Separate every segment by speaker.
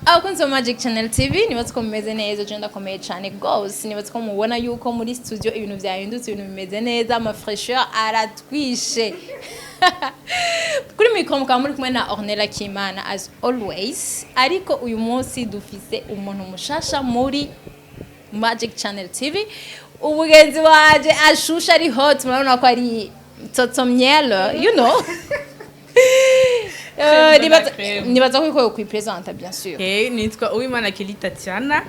Speaker 1: Abakunzi ba Magic Channel TV, nibaze ko mumeze neza. Je ndakomeye cyane gose. Nibaze ko mubona yuko muri studio ibintu vyahindutse, ibintu bimeze neza, ama fraîcheur aratwishe. Kuri mikoro mukaba muri kumwe na Ornella Kimana as always, ariko uyu munsi dufise umuntu mushasha muri Magic Channel TV, umugenzi wanje ashusha, ari hot, murabona ko ari toto miel.
Speaker 2: Crème de la crème.
Speaker 1: Nibaza ko iko kwipresenta, bien sûr.
Speaker 2: Okay, nitwa Uwimana Kelly Tatiana.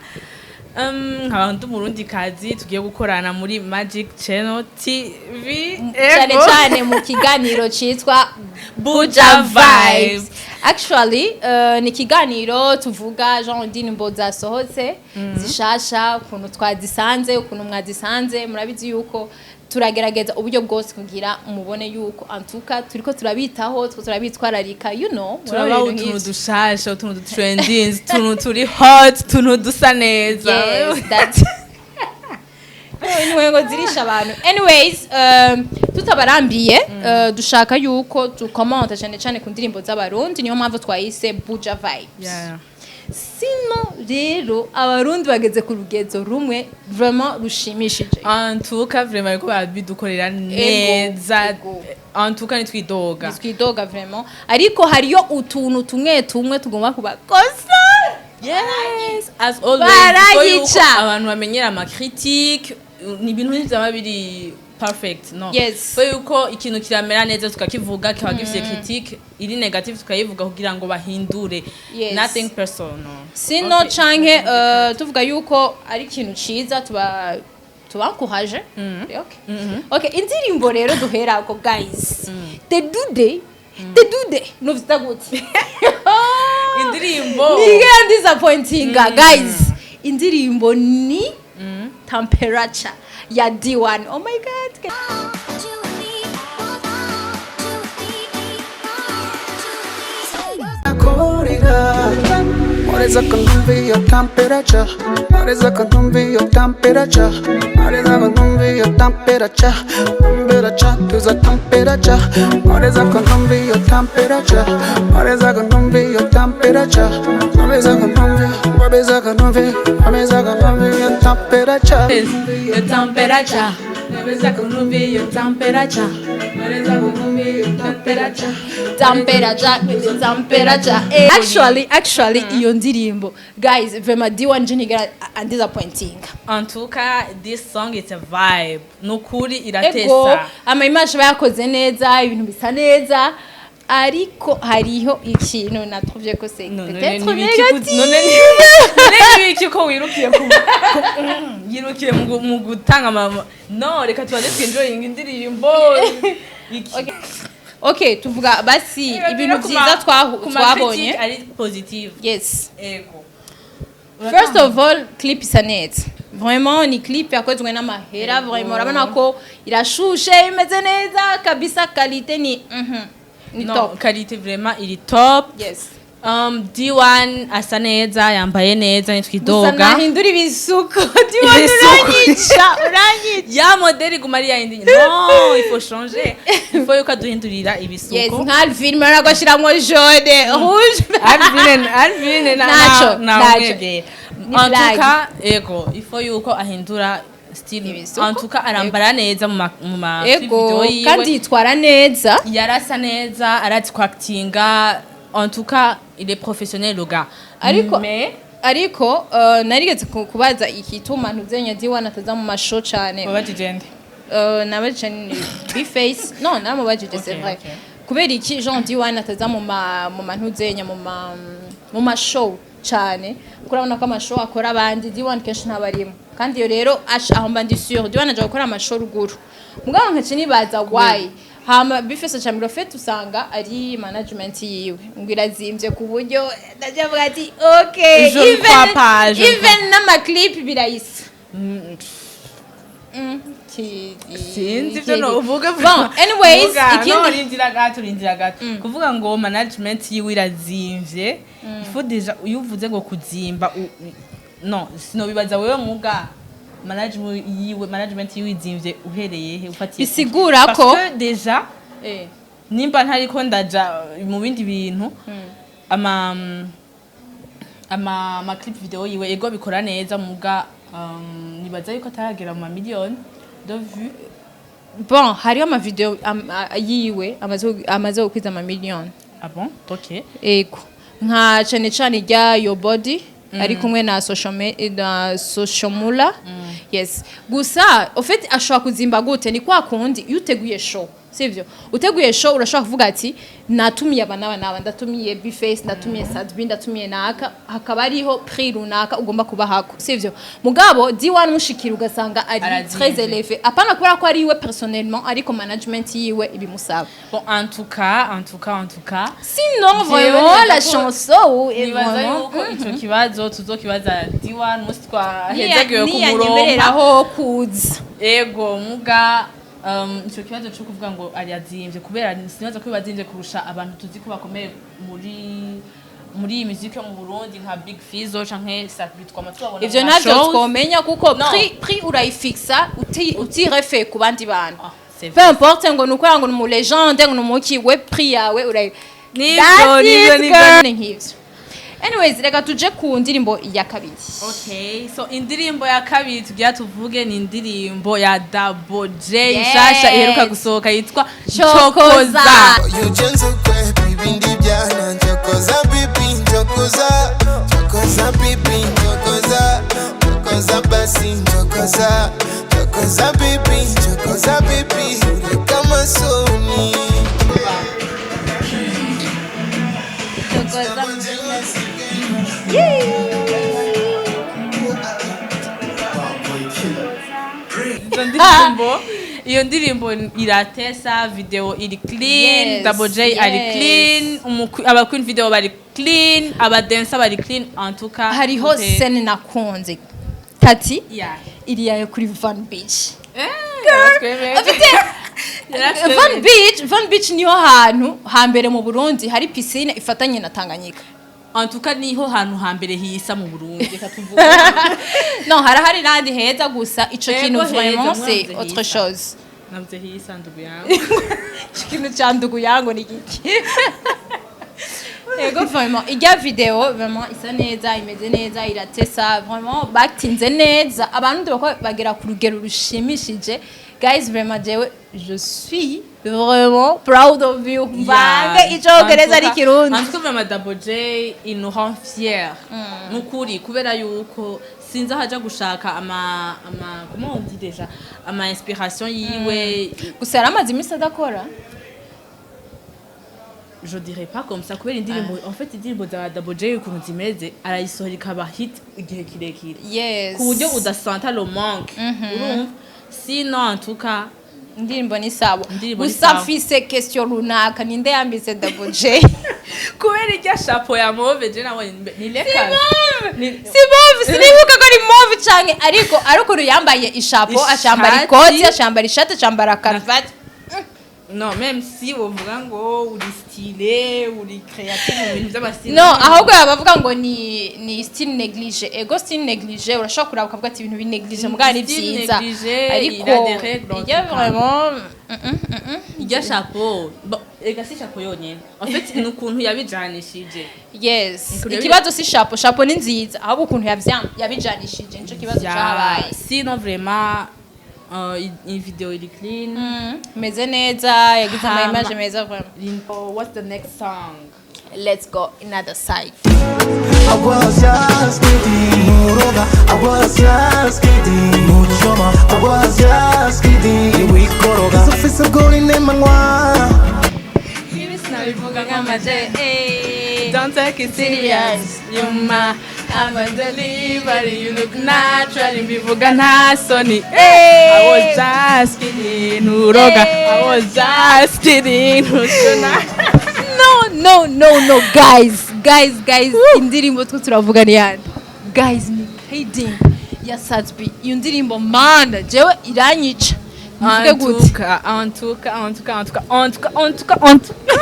Speaker 2: Nkaba ndi umurundi kazi tugiye gukorana muri Magic Channel TV.
Speaker 1: Cyane
Speaker 2: Ego.
Speaker 1: cyane mu kiganiro cyitwa
Speaker 2: Buja Vibes.
Speaker 1: Actually, ni ikiganiro tuvuga genre indirimbo zasohotse zishasha, ukuntu twazisanze, ukuntu mwazisanze. Murabizi yuko turagerageza uburyo bwose kugira mubone yuko antuka turiko turabitaho, two turabitwararika.
Speaker 2: Turabaho
Speaker 1: Murabona ibintu
Speaker 2: utuntu
Speaker 1: nk'ivyo.
Speaker 2: dushasha, utuntu dutrending, utuntu turi hot, utuntu dusa neza.
Speaker 1: Yes, that's intwengo zirisha abantu. Anyways, tutabarambiye, dushaka yuko tukomenta cyane cyane ku ndirimbo z'Abarundi, niyo mpamvu twayise Buja Vibes. Sino rero Abarundi bageze ku rugezo rumwe vraiment rushimishije.
Speaker 2: En tout cas, vraiment ariko babidukorera neza.
Speaker 1: Ego.
Speaker 2: En tout cas, nitwidoga.
Speaker 1: Twidoga vraiment, ariko hariyo utuntu tumwe tumwe tugomba kubakosa.
Speaker 2: Yes, as always.
Speaker 1: Barayica.
Speaker 2: Kuko yuko abantu bamenyera ama critique, ni ibintu ntivyaba biri perfect, no. So yuko ikintu kiramera neza tukakivuga, kikaba gifise critique iri negative tukayivuga kugira ngo bahindure. Nothing personal.
Speaker 1: Sino canke tuvuga yuko ari ikintu ciza, tuba tubankuraje. Okay, indirimbo rero duherako, guys, the dude, the dude nuvyita gute?
Speaker 2: Indirimbo
Speaker 1: Nigera disappointinga, guys. Indirimbo ni Temperature ya D1. Oh my God.
Speaker 3: Two, three, four, two, three, four, two, three.
Speaker 4: Korera Oreza ko numva iyo temperature, Oreza ko numva iyo temperature, Oreza ko numva iyo temperature, temperature, tuza temperature, Oreza ko numva iyo temperature, Oreza ko numva iyo temperature, Oreza ko numva, Oreza ko numva, Oreza ko numva iyo temperature.
Speaker 2: Iyo temperature. Oreza ko numva iyo temperature. Oreza ko numva iyo temperature.
Speaker 1: Temperature, temperature. Actually, iyo ndirimbo, guys, vraiment D1 je ntigera andisappointinga.
Speaker 2: En tout cas, this song is a vibe. Nukuri
Speaker 1: Ego.
Speaker 2: iratesa.
Speaker 1: Ama image bayakoze neza, ibintu bisa neza, ariko hariho ikintu natrouvé ko c'est peut-être négatif.
Speaker 2: None nibiki ko wirukiye yirukiye mu gutanga ama? No, reka tubanze twinjoyinga indirimbo. Iki?
Speaker 1: Okay, tuvuga basi ibintu byiza
Speaker 2: Ku ma
Speaker 1: twabonye.
Speaker 2: critique ari positive.
Speaker 1: Yes.
Speaker 2: Ego.
Speaker 1: First of all, clip isa neza vraiment, ni clip yakozwe n'amahera vraiment, urabona ko irashushe, imeze neza kabisa, qualité ni ni
Speaker 2: No,
Speaker 1: top.
Speaker 2: Qualité vraiment iri top. D1 asa neza, yambaye neza,
Speaker 1: Gusa
Speaker 2: nitwidoga.
Speaker 1: nahindura ibisuko. D1
Speaker 2: Ibisuko.
Speaker 1: uranyica, uranyica.
Speaker 2: Ya modèle iguma ari yayindi. No, il faut changer, il faut yuko aduhindurira ibisuko.
Speaker 1: Yes, nka Alvin, murabona ko ashiramwo jaune, rouge.
Speaker 2: Alvine, Alvine na
Speaker 1: Naco,
Speaker 2: na
Speaker 1: naco.
Speaker 2: mwegera.
Speaker 1: Ni
Speaker 2: En tout
Speaker 1: blague.
Speaker 2: cas, ego, il faut yuko ahindura style.
Speaker 1: Ibisuko.
Speaker 2: En tout cas, arambara neza mu ma
Speaker 1: Ego.
Speaker 2: video yiwe.
Speaker 1: Kandi yitwara neza.
Speaker 2: Yarasa neza, arazi kwactinga. En tout cas, il est professionnel, le gars.
Speaker 1: Ariko
Speaker 2: Mais
Speaker 1: ariko narigeze kubaza igituma ntuzenya D1 ataza mu mashow cane.
Speaker 2: Wabajije nde?
Speaker 1: Nabajije ni B-Face, non, naramubajije, c'est vrai. Kubera iki Jean D1 ataza mu ma ntuzenya mu ma show cane? Kuko urabona ko amashow akora abandi, D1 kenshi ntabarimo. Kandi iyo rero aho mba ndi sûr D1 aja gukora amashow ruguru, mugabo nkaca nibaza why. Hama B-Face acambwira fait usanga ari management yiwe ngo irazimvye, ku buryo ndajavuga ati okay.
Speaker 2: Je ne crois pas, je ne
Speaker 1: Even n'amaclip birayisa.
Speaker 2: Sinzi ibyo novuga.
Speaker 1: Bon, anyways,
Speaker 2: Vuga, no,
Speaker 1: ikindi
Speaker 2: rindira gato, rindira gato. Kuvuga ngo management yiwe irazimvye, il faut déjà, iyo uvuze ngo kuzimba, no sinobibaza wewe muga management yiwe izimvye uhereye he, ufatiye?
Speaker 1: Bisigura
Speaker 2: Parce
Speaker 1: ko
Speaker 2: que déjà nimba ntariko ndaja mu bindi bintu, ama Ama clip video yiwe, ego, bikora neza, muga nibaza yuko ataragera mu mamiliyoni de vues.
Speaker 1: Bon, hariho amavideo yiwe amaze gukwiza amamiliyoni.
Speaker 2: Ah bon, ok.
Speaker 1: Ego, nka cane cane irya Your Body ari kumwe na social na Social Mula, yes. Gusa au fait ashobora kuzimba gute? Ni kwa kundi iyo uteguye show, sivyo? Uteguye show, urashobora kuvuga ati natumiye aba n'aba n'aba, ndatumiye Bface, ndatumiye Sadbi, ndatumiye naka, hakaba hariho prix runaka ugomba kubahako, sivyo? Mugabo D1 mushikira ugasanga ari
Speaker 2: Arazimvye.
Speaker 1: très élevé, apana kubera ko ari iwe personnellement, ariko management yiwe ibimusaba.
Speaker 2: Bon, en tout cas, en tout cas, en tout cas,
Speaker 1: sinon
Speaker 2: jewe
Speaker 1: vraiment la
Speaker 2: nibaza ko-
Speaker 1: chanson est
Speaker 2: nibaza
Speaker 1: vraiment
Speaker 2: yuko ico kibazo tuzokibaza D1 musi twahezagiwe kumuronka.
Speaker 1: Niyanyemereraho kuza.
Speaker 2: Ego, muga ico kibazo cyo kuvuga ngo ari azimvye, kubera sinibaza ko bazimvye kurusha abantu tuzi ko bakomeye muri iyi muziki yo mu Burundi nka Big Fizzo canke Sadbi, twama tubabona
Speaker 1: Ivyo
Speaker 2: mu
Speaker 1: ntavyo
Speaker 2: ma-shows.
Speaker 1: twomenya kuko
Speaker 2: No.
Speaker 1: prix urayifixa utirefe ku bandi bantu.
Speaker 2: Ah, c'est
Speaker 1: Peu importe ngo nuko ngo ni mu légende, ngo ni umuki, we prix yawe urayi
Speaker 2: Nivyo,
Speaker 1: That's
Speaker 2: nivyo,
Speaker 1: it,
Speaker 2: nivyo.
Speaker 1: girl. Nk'ivyo. Anyways, reka tuje ku ndirimbo ya kabiri.
Speaker 2: Okay, so indirimbo ya kabiri tugira tuvuge ni indirimbo ya Double J
Speaker 1: Yes.
Speaker 2: nshasha iheruka gusohoka yitwa
Speaker 1: Chokoza.
Speaker 2: Chokoza.
Speaker 5: Ugenze ukwe ibindi byana, njokoza bibi, njokoza, njokoza bibi, njokoza, njokoza basi, njokoza, njokoza bibi, njokoza bibi, reka amasoni.
Speaker 1: Chokoza.
Speaker 2: Iyo ndirimbo iratesa, video iri clean. Double J ari clean, aba queen video bari clean, aba dancer bari clean, en tout cas.
Speaker 1: Hariho scène nakunze tati, iriya yo kuri Van Beach.
Speaker 2: Yaratwemeje. Yaratwemeje.
Speaker 1: Van Beach, Van Beach niho hantu hambere mu Burundi hari piscine ifatanye na Tanganyika.
Speaker 2: En tout cas niho hantu hambere hisa mu Burundi, reka tuvuge.
Speaker 1: No, harahari n'ahandi heza, gusa ico
Speaker 2: Ego,
Speaker 1: kintu
Speaker 2: heza,
Speaker 1: vraiment c'est
Speaker 2: mwavuze
Speaker 1: autre
Speaker 2: heza.
Speaker 1: chose.
Speaker 2: Navuze hisa, ndugu yangu.
Speaker 1: Ico kintu ca ndugu yangu ni giki? Ego, vraiment irya video vraiment isa neza, imeze neza, iratesa vraiment, batinze neza, abantu bako bagera ku rugero rushimishije. Guys, vraiment jewe je suis vraiment proud of you, mvange icongereza n'ikirundi.
Speaker 2: En tout cas, vraiment Double J il nous rend fiers nukuri, kubera yuko sinzi aho aja gushaka ama comment on dit déjà, ama inspiration yiwe.
Speaker 1: Gusa yaramaze iminsi adakora.
Speaker 2: Je dirais pas comme ça, kubera indirimbo, en fait indirimbo za Double J ukuntu zimeze, arayisohora ikaba hit igihe kirekire ku buryo udasanta le manque, urumva? Sinon, en tout cas,
Speaker 1: Indirimbo ni sawa.
Speaker 2: Indirimbo ni
Speaker 1: Gusa
Speaker 2: sawa.
Speaker 1: mfise question runaka: ninde yambitse Double J?
Speaker 2: Kubera irya chapeau ya mauve, je nabonye ni Lakers.
Speaker 1: Si mauve, sinibuka ko ari mauve canke, ariko ari ukuntu yambaye ishapo, acambara
Speaker 2: Ishati.
Speaker 1: ikoti, acambara ishati, acambara karuvati.
Speaker 2: Non, même si wovuga ngo uri stylé, uri créative mu bintu by'amastyle.
Speaker 1: No, ahubwo bavuga ngo ni style négligé. Ego, style négligé, urashobora kuraba ukavuga ati ibintu binégligé, mugabo ni
Speaker 2: Style
Speaker 1: vyiza.
Speaker 2: négligé,
Speaker 1: Ariko
Speaker 2: il a des règles, en
Speaker 1: irya
Speaker 2: tout cas.
Speaker 1: vraiment
Speaker 2: Irya chapeau, bon, ega si chapeau yonyene, en fait ni ukuntu yabijanishije.
Speaker 1: Yes.
Speaker 2: Ukuntu
Speaker 1: Ikibazo si chapeau, chapeau ni nziza, ahubwo ukuntu yabijanishije nico kibazo cabaye.
Speaker 2: Sinon vraiment iyi video iri clean.
Speaker 1: Meze neza, yagize ama image meza vraiment.
Speaker 2: Oh, what's the next song?
Speaker 1: Let's go another side.
Speaker 6: I was just kidding, Muroga. I was just kidding, Muchoma. I was just kidding, Wikoroga. Sufise ubwo nemanywa.
Speaker 2: Sinabivuga nk'amaje. Don't take it serious, you ma I'm a delivery, you look natural, mbivuga nta soni. I was just kidding, Nuroga. I was just kidding, Nushona.
Speaker 1: No, no, no, no, guys, guys, guys, indirimbo two turavuga ni yande, guys? Ni Kidding ya Sadbi. Iyo ndirimbo, mana, jewe iranyica, mvuge
Speaker 2: En
Speaker 1: gute?
Speaker 2: tout cas, en tout cas, en tout cas, en tout cas, en tout cas, en tout cas, en tout cas.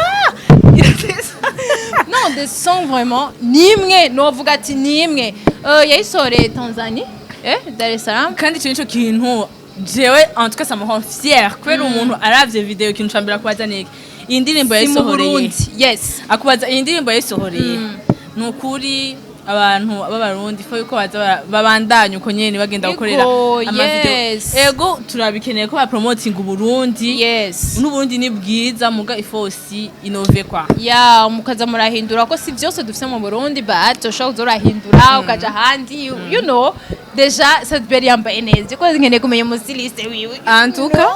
Speaker 1: Non, des sons vraiment nimwe novuga ati nimwe yayisoreye Tanzania, Dar es Salaam.
Speaker 2: Kandi icyo nicyo kintu jewe en tout cas ça me rend fier, kubera umuntu aravye video, ikintu ca mbere akubaza niki? Iyi ndirimbo
Speaker 1: Si mu
Speaker 2: yayisohoreye?
Speaker 1: Burundi, yes.
Speaker 2: Akubaza iyi ndirimbo yayisohoreye. Ni ukuri Abantu b'Abarundi, faut yuko baza babandanya uko nyene bagenda gukorera
Speaker 1: Ego,
Speaker 2: amavideo. Ego, turabikeneye ko bapromotinga Uburundi. N'Uburundi ni bwiza, muga il faut aussi innover, quoi.
Speaker 1: Ya, mukaza murahindura, ko si byose dufite mu Burundi, but ushobora kuza urahindura ukaja ahandi, you know. Déjà Sat-B yambaye neza, ko nkeneye kumenya umustyliste wiwe.
Speaker 2: Antuka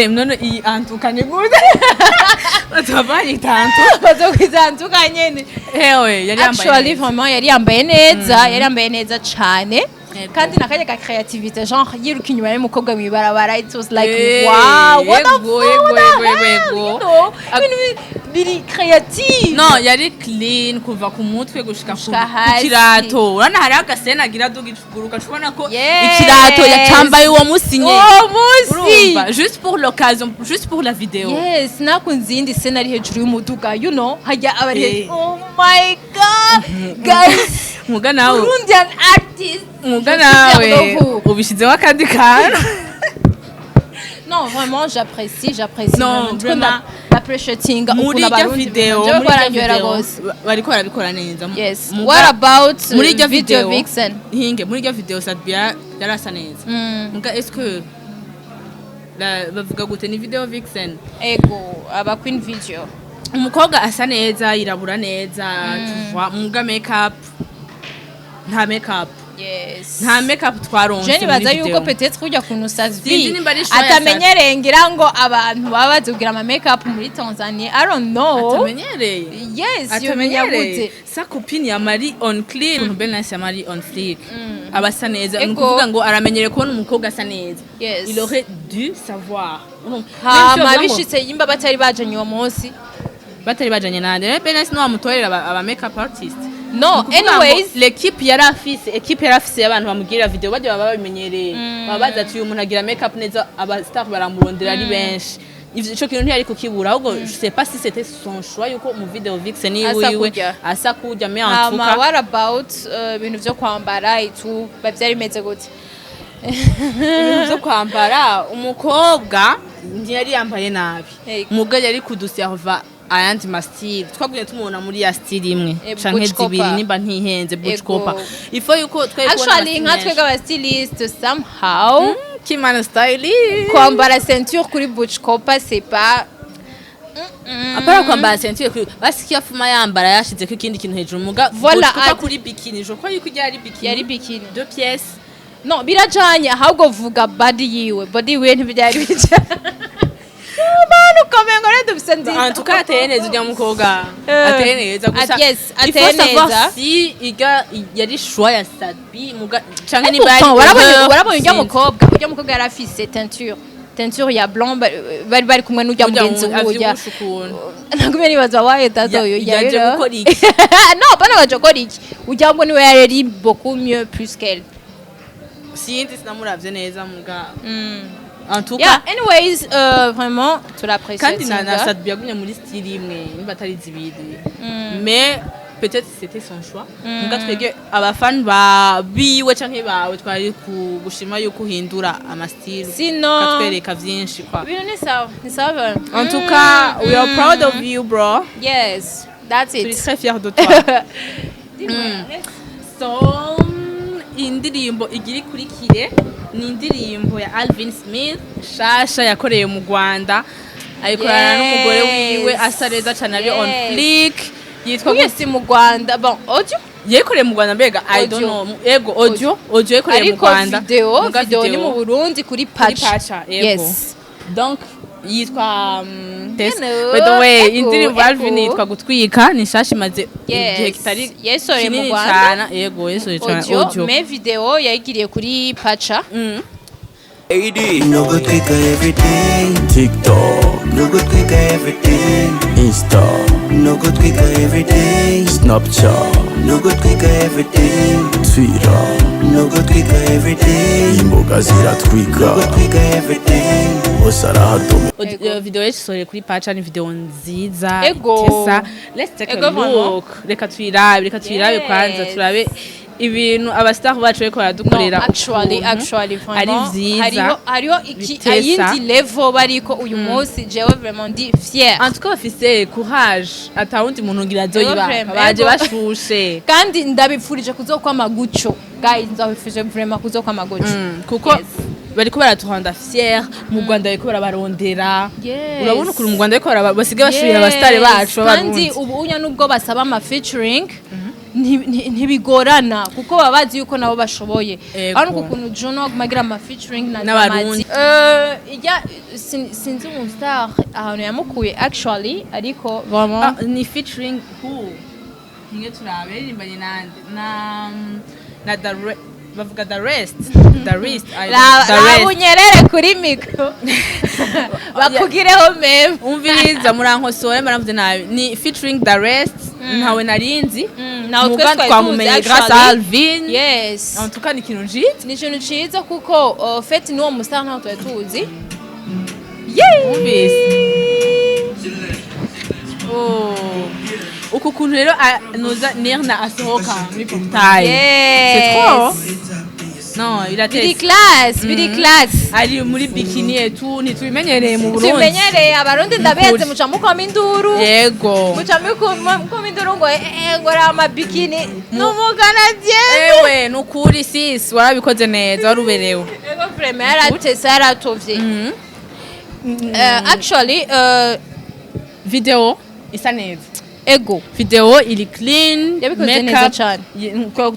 Speaker 2: none iyi antuka ni gute batavanyita antuka?
Speaker 1: Bazokwita antuka nyene.
Speaker 2: Hewe, yari yambaye
Speaker 1: Actually,
Speaker 2: neza.
Speaker 1: vraiment yari yambaye neza, yari yambaye neza cane.
Speaker 2: Yego.
Speaker 1: Kandi nakanya ka creativity, genre yiruka inyuma y'umukobwa mw'ibarabara, it was like,
Speaker 2: Eh,
Speaker 1: wow, what the
Speaker 2: yego,
Speaker 1: fuck,
Speaker 2: yego,
Speaker 1: what the
Speaker 2: yego,
Speaker 1: hell,
Speaker 2: yego.
Speaker 1: you know, ibintu biri creative.
Speaker 2: No, yari clean kuva ku mutwe gushika ku
Speaker 1: Gushika
Speaker 2: ku
Speaker 1: hasi.
Speaker 2: kirato. Urabona hariho agasena agira aduga ikuguruka, ubona ko ikirato yacambaye uwo musi nyene.
Speaker 1: Uwo munsi.
Speaker 2: Urumva, juste pour l'occasion, juste pour la vidéo.
Speaker 1: Yes, nakunze iyindi scène ari hejuru y'umuduga, you know, hajya aba ari
Speaker 2: Eh.
Speaker 1: Oh my God, guys.
Speaker 2: Muga nawe
Speaker 1: Burundian artist.
Speaker 2: Muga
Speaker 1: Je suis fière
Speaker 2: nawe
Speaker 1: de vous.
Speaker 2: ubishizeho akandi kantu.
Speaker 1: Non, vraiment, j'apprécie, j'apprécie.
Speaker 2: Non, vraiment.
Speaker 1: Appreciating
Speaker 2: Muri
Speaker 1: ukuntu
Speaker 2: iryo
Speaker 1: Abarundi
Speaker 2: video,
Speaker 1: jewe
Speaker 2: muri iryo
Speaker 1: bararyohera
Speaker 2: video
Speaker 1: gose.
Speaker 2: Bariko barabikora neza.
Speaker 1: Yes. What about
Speaker 2: Muri iryo
Speaker 1: video
Speaker 2: video
Speaker 1: vixen?
Speaker 2: Hinge, muri iryo video Sat-B yarasa neza. Muga est-ce que bavuga gute, ni video vixen?
Speaker 1: Ego, aba queen video.
Speaker 2: Umukobwa asa neza, yirabura neza, tu vois, muga makeup, nta makeup. Nta makeup twaronse
Speaker 1: Je nibaza
Speaker 2: muri
Speaker 1: yuko
Speaker 2: video.
Speaker 1: peut-être kujya kuntu
Speaker 2: Sinzi
Speaker 1: Sat-B
Speaker 2: nimba ari choix ya
Speaker 1: atamenyereye, ngira ngo abantu baba bazi ama makeup muri Tanzania, I don't know.
Speaker 2: Atamenyereye.
Speaker 1: Yes, yomenya
Speaker 2: Atamenyereye.
Speaker 1: gute?
Speaker 2: Sa copine ya Marie on clean, ukuntu Belle ya Marie on fleek aba asa neza, ni
Speaker 1: Ego.
Speaker 2: ukuvuga ngo aramenyereye kubona umukobwa asa neza.
Speaker 1: Yes.
Speaker 2: Il aurait dû savoir. Urumva?
Speaker 1: Hama
Speaker 2: Même si bavuga ngo
Speaker 1: bishitse yimba batari bajanye uwo munsi.
Speaker 2: Batari bajanye nande? Rero Belle niwe wamutorera aba makeup artist.
Speaker 1: No.
Speaker 2: Ni ukuvuga ngo
Speaker 1: Anyways,
Speaker 2: l'équipe yari afise, équipe yari afise y'abantu bamugirira video, bajya baba babimenyereye, baba bazi ati uyu muntu agira makeup neza, aba staff baramurondera ari benshi. Ivyo, ico kintu ntiyari kukibura. Ahubwo je sais pas si c'était son choix yuko mu video vixen
Speaker 1: Asa
Speaker 2: wiwe
Speaker 1: kurya.
Speaker 2: asa kurya, mais en tout
Speaker 1: Hama
Speaker 2: cas
Speaker 1: what about ibintu vyo kwambara itu, byari bimeze gute?
Speaker 2: Ibintu vyo kwambara, umukobwa ntiyari yambaye nabi.
Speaker 1: Yego.
Speaker 2: Muga yari kuduserva ayandi ma style, twagumye tumubona muri ya style imwe
Speaker 1: Eh,
Speaker 2: canke
Speaker 1: Butch
Speaker 2: zibiri,
Speaker 1: Copper.
Speaker 2: nimba ntihenze, Butch
Speaker 1: Ego.
Speaker 2: Copper. Il faut yuko twari kubona
Speaker 1: Actually, nka
Speaker 2: ama style.
Speaker 1: twebwe aba styliste, somehow
Speaker 2: Kimana stylist.
Speaker 1: Kwambara ceinture kuri Butch Copper, c'est pas
Speaker 2: Apara kwambara ceinture kuri, basi ko yafuma yambara yashizeko ikindi kintu hejuru, muga
Speaker 1: Voilà,
Speaker 2: Butch Copper kuri bikini, je crois yuko yari bikini.
Speaker 1: Yari bikini.
Speaker 2: Deux pièces.
Speaker 1: No, birajanye, ahubwo vuga body yiwe, body yiwe ntibyari bijanye. Manu ukamengo rero dufise nziza.
Speaker 2: En tout cas, ateye neza ujya mukobwa.
Speaker 1: Eh.
Speaker 2: Ateye neza gusa.
Speaker 1: Yes,
Speaker 2: Il faut
Speaker 1: ateye
Speaker 2: savoir
Speaker 1: neza.
Speaker 2: si iga yari choix ya Sat-B, muga canke
Speaker 1: Et
Speaker 2: niba yari
Speaker 1: pourtant, warabonye
Speaker 2: erreur,
Speaker 1: warabonye ujya
Speaker 2: sinzi.
Speaker 1: mukobwa, ujya mukobwa yari afise teinture ya blanc, bari kumwe n'ujya
Speaker 2: Ujya
Speaker 1: mugenzi
Speaker 2: avyibushe
Speaker 1: w'ujya.
Speaker 2: ukuntu.
Speaker 1: Nagumye nibaza waye dada uyu
Speaker 2: Yaje gukora iki?
Speaker 1: No, bana baje gukora iki? Ujya ngo niwe yari beaucoup mieux plus qu'elle.
Speaker 2: Sinzi, sinamuravye neza, muga en tout
Speaker 1: Yeah,
Speaker 2: cas
Speaker 1: anyways, vraiment turapprécie.
Speaker 2: Kandi na Sat-B yagumye muri style imwe, nimba atari zibiri, mais peut-être c'était son choix. Muga twebwe abafani ba biwe canke bawe twari gushima yuko uhindura ama style,
Speaker 1: Sinon-
Speaker 2: ukatwereka vyinshi, quoi.
Speaker 1: Ibintu ni sawa, ni sawa vraiment.
Speaker 2: En tout cas, we are proud of you, bro.
Speaker 1: Yes, that's
Speaker 2: Turi
Speaker 1: it.
Speaker 2: très fiers de toi. So indirimbo igira ikurikire ni indirimbo ya Alvin Smith shasha yakoreye mu Rwanda, ayikorana n'umugore wiwe asa neza cane, ari on fleek, yitwa
Speaker 1: Uye si mu Rwanda, bon, audio.
Speaker 2: Yayikoreye mu Rwanda mbega, I don't
Speaker 1: Audio.
Speaker 2: know. Ego, audio yayikoreye mu
Speaker 1: Ariko
Speaker 2: Rwanda.
Speaker 1: video
Speaker 2: Muga
Speaker 1: video ni mu Burundi kuri
Speaker 2: kuri
Speaker 1: Patch.
Speaker 2: Pacha, yego.
Speaker 1: Yes.
Speaker 2: Donc yitwa Tess.
Speaker 1: Hello,
Speaker 2: By the way,
Speaker 1: ego,
Speaker 2: indirimbo Alvin
Speaker 1: ego.
Speaker 2: yitwa Gutwika, ni nshasha, imaze
Speaker 1: Yes.
Speaker 2: igihe kitari
Speaker 1: Yayisohoye mu
Speaker 2: kinini
Speaker 1: Rwanda.
Speaker 2: cane. Yego, yayisohoye cane.
Speaker 1: Audio,
Speaker 2: Audio.
Speaker 1: mais video yayigiriye kuri Pacha.
Speaker 5: No gutwika everyday.
Speaker 7: TikTok,
Speaker 5: No gutwika everyday.
Speaker 7: Insta,
Speaker 5: No gutwika everyday.
Speaker 7: Snapchat,
Speaker 5: No gutwika everyday.
Speaker 7: Twitter,
Speaker 5: No gutwika everyday.
Speaker 7: Imboga ziratwika,
Speaker 5: No gutwika everyday.
Speaker 7: Hose arahadome.
Speaker 2: Video yayisohoye kuri Pacha, ni video nziza.
Speaker 1: Ego.
Speaker 2: Tesa, let's take
Speaker 1: Ego,
Speaker 2: a
Speaker 1: vraiment.
Speaker 2: look. Reka tuyirabe, reka tuyirabe
Speaker 1: Yes.
Speaker 2: kwanza turabe. Ibintu aba star bacu bariko baradukorera
Speaker 1: No, actually,
Speaker 2: ukuntu
Speaker 1: actually,
Speaker 2: ari
Speaker 1: vraiment,
Speaker 2: vyiza,
Speaker 1: hariho iki
Speaker 2: bitesa.
Speaker 1: ayindi level bariko uyu munsi, jewe vraiment ndi fier.
Speaker 2: En tout cas, bafise courage atawundi muntu ngira azoyibaha.
Speaker 1: Vraiment,
Speaker 2: Baje
Speaker 1: ego.
Speaker 2: bashushe.
Speaker 1: Kandi ndabipfurije kuzokwama gutyo, guys, ndabipfurije vraiment kuzokwama gutyo.
Speaker 2: Kuko
Speaker 1: Yes.
Speaker 2: bariko baraturenda fier mu Rwanda, bariko barabarondera. Urabona ukuntu mu Rwanda bariko basigaye bashuhira abasitari bacu
Speaker 1: Kandi
Speaker 2: b'Abarundi.
Speaker 1: Ubu unya nubwo basaba ama featuring, ntibigorana kuko baba bazi yuko nabo bashoboye.
Speaker 2: Ego.
Speaker 1: Ariko ukuntu Juno aguma agira ama featuring na
Speaker 2: N'Abarundi.
Speaker 1: Dramati. Ijya sinzi umu star ahantu yamukuye actually, ariko vraiment
Speaker 2: Ah, ni featuring who? Nimwe turabe yaririmbanye nande na the bavuga the rest the rest I
Speaker 1: Raba
Speaker 2: the
Speaker 1: raba
Speaker 2: rest.
Speaker 1: Unyerere kuri micro bakugireho meme.
Speaker 2: Umviriza, murankosore, muravuze nabi. Ni featuring the rest, ntawe narinzi.
Speaker 1: Nawe
Speaker 2: Muga
Speaker 1: twese twari
Speaker 2: twamumenye
Speaker 1: tuzi,
Speaker 2: grâce à
Speaker 1: actually.
Speaker 2: Alvin.
Speaker 1: Yes.
Speaker 2: En tout cas, ni ikintu ciza.
Speaker 1: Ni ikintu ciza kuko fait n'uwo mu star ntawe twari tuzi.
Speaker 2: Wumvise. Oh. Uku kuntu rero nuza Nirna asohoka muri portail, c'est trop, non?
Speaker 1: Biri
Speaker 2: Iratese.
Speaker 1: Class, biri class.
Speaker 2: Ari muri bikini et tout, ntitubimenyereye mu Burundi.
Speaker 1: Tumenyereye Abarundi, ndabeze.
Speaker 2: Nukuri.
Speaker 1: Muca mukoma induru.
Speaker 2: Yego.
Speaker 1: Muca mukoma induru ngo ngo ari amabikini n'umukanadien.
Speaker 2: Ewe, nukuri sis, warabikoze neza, waruberewe.
Speaker 1: Ego, vraiment yaratese, yaratovye. Actually,
Speaker 2: Video isa neza.
Speaker 1: Ego.
Speaker 2: Video iri clean.
Speaker 1: Yabikoze
Speaker 2: Makeup-
Speaker 1: neza cane.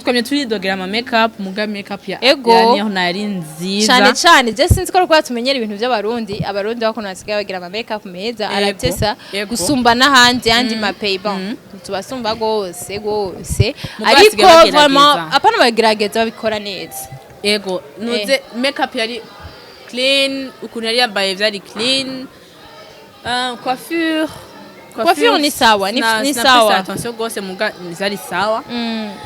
Speaker 2: Twamye turidogera ama makeup, muga makeup ya
Speaker 1: Ego.
Speaker 2: ya Nirna yari nziza.
Speaker 1: Cyane cyane je sinzi ko ari tumenyera ibintu by'Abarundi. Abarundi bakuntu basigaye bagira ama makeup meza.
Speaker 2: Ego.
Speaker 1: Aratesa
Speaker 2: Ego.
Speaker 1: gusumba n'ahandi yandi ma pays. Bon, tubasumba gose gose.
Speaker 2: Muga
Speaker 1: Ariko
Speaker 2: basigaye bagerageza.
Speaker 1: vraiment apana, bagerageza, babikora neza.
Speaker 2: Ego, nuze makeup yari clean, ukuntu yari yambaye vyari clean. Coiffure.
Speaker 1: Coiffure ni sawa, ni
Speaker 2: sina
Speaker 1: sawa.
Speaker 2: presta attention gose, muga vyari sawa.